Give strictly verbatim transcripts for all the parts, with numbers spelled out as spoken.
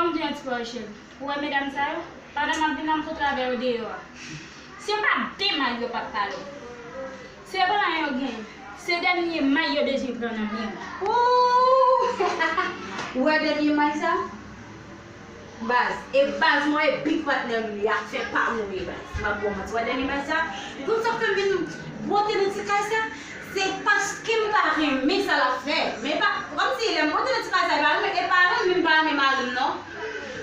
M gen yon ti pawòl, cheri. Ou wè medam sa yo? Pandan m ap vin la, m kontre avè yo deyò a. Se pa de may yo p ap pale. Se blan yo gen. Se dènye may yo bezwen pran nan men w. Ooh! Ou wè dènye may sa? Baz, e baz mwen e big patnè m li, afè pa mwen ye baz. M ap ba w manti, wè dènye may sa, ou konn sa k fè m vin bwote nan ti kay sa? Se paske m pa renmen sa l ap fè. Men pa, kòmsi lè m bwote nan ti kay sa, e pa renmen, e pa renmen m pa renmen mari m non.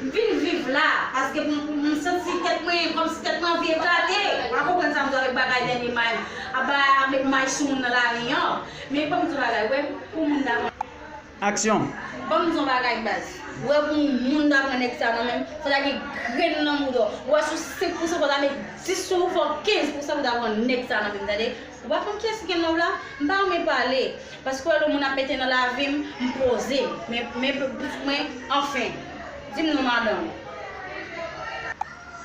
M vin viv la, paske m, m, m santi tèt mwen, kòmsi tèt mwen anvi eklate. Ou pa konprann sa m di w avèk bagay dènye may, ap bay, ap met may sou moun nan lari an. Men ban m di w bagay, wè, pou moun nan. Aksyon. Ban m di w yon bagay baz. Ou wè pou moun ta pran nèg sa nan men m, fò ta gen grenn nan mouda w. Ou wè sou senk pou san fò ta met dis sou ou, fò kenz pou san pou ta pran nèg sa nan men m, tande? Ou pa konn kiyès ki gen love la? M pa renmen pale. Paske w wè lè moun ap mete nan lavi m, m poze. Men, men, men, anfen. Di m non, madanm.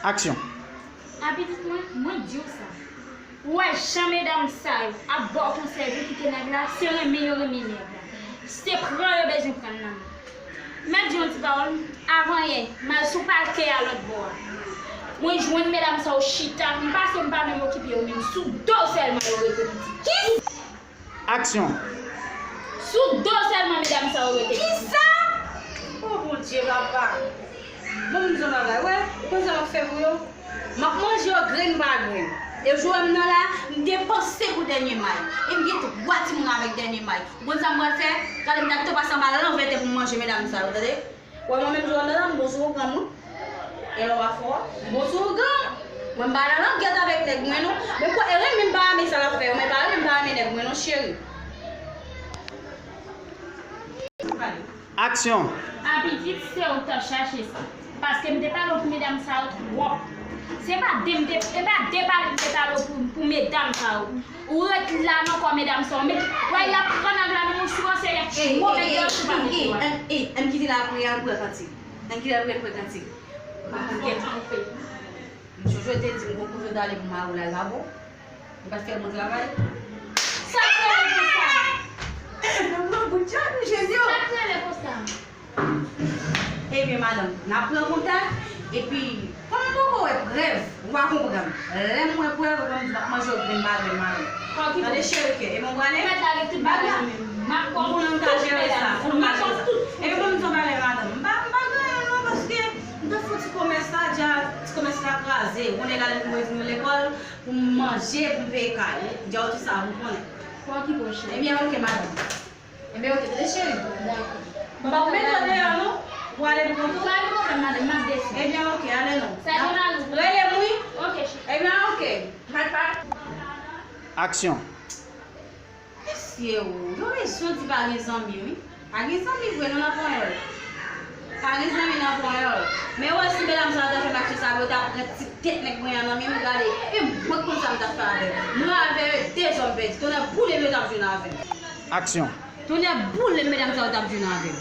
Aksyon. A pitit mwen, mwen di w sa. Ou wè jan medam sa yo ap ba w konsèy pou kite nèg la, se renmen yo renmen nèg la. Se pran yo bezwen pran nan men. M ap di yon ti pawòl, avan yè, m al sou pakè a lòt bò a. Mwen jwenn medam sa yo chita, m pase m pa menm okipe yo menm, sou do sèlman yo rete pitit. Ki? Aksyon. Sou do sèlman medam sa yo rete. Kisa? O Bondye papa. Bon, m di yon bagay, wè, ou konn sa m ap fè pou yo? M ap manje yo grenn pa grenn. E jou a m nan la, m depanse pou dènye may. E m gen twa timoun avèk dènye may. Ou konn sa m pral fè? Gade m t ap tou pase anba lanvè tè pou m manje medam sa yo, tande? Wè mwen menm jou a m nan la, m bon sou ougan m wi. E lè w a fò, m bon sou ougan m. Mwen m pa nan langèt avèk nèg mwen non. Men kwè, e renmen m pa renmen sa l ap fè yo, men pa renmen m pa renmen nèg mwen non, cheri. Aksyon. A pitit, se ou k t ap chache sa. Paske m te pale w pou medam sa yo twòp. Se pa de m te, e pa de pale m te pale w pou, pou medam sa yo. Ou ret la nan kò medam sa yo. Men, wè, y ap pran nèg la, men ou sou anse, y ap move dèyè sou pa mete w. Ann kite l apre, ann pran kantik. Ann kite l apre, ann pran kantik. M ap gen twonpe. M toujou te di m gon kote w t ale pou mari w la, l pa bon. Ou pa t fè bon travay. Sa k rele konsa? Nan pran bout chat ou Jezi o. Sa k rele konsa? Ebyen madanm, n ap pran kontak. Epi kòm m poko wè prèv, ou pa konprann. Lè m wè prèv, ou konn di m ap manje w grenn pa grenn madanm. Tande cheri kè, ebyen ou prale. Mèt la avèk tout bagay nan men m. M ap kò. Pou nou ka jere sa, pou nou ka jere sa. Ebyen ban m di w bagay madanm, m pa, m pa gen anyen non, paske m te fè ti komès la, dja ti komès la kraze. Ou konnen gade pou mwen vin lekòl, pou m manje, pou m peye kay. Dja w di sa, ou konnen. Pou okipe w cheri. Ebyen, oke, madanm. Ebyen, oke, tande cheri. Dakò. M p ap mete w deyò, non. Ou ale pou kont ou? Pa gen pwoblèm, madanm, m ap desann. Ebyen, oke, ale non. Sa gen mari w? Rele m, wi. Oke, cheri. Ebyen, oke. Bye bye. Aksyon. Mesye o, yo rezon di pa gen zanmi, wi. Pa gen zanmi vre non nan Panyòl. Pa gen zanmi nan Panyòl. Men wè si medam sa yo ta fè m aksyon sa, yo ta pran ti tèt nèg mwen an nan men m, gade. E mwen k konn sa m t ap fè avè yo. Mwen avè yo, de zòm pèdi. Tonnè boule m, yo t ap jwenn avè m. Aksyon. Tonnè boule m, medam sa yo t ap jwenn avè m.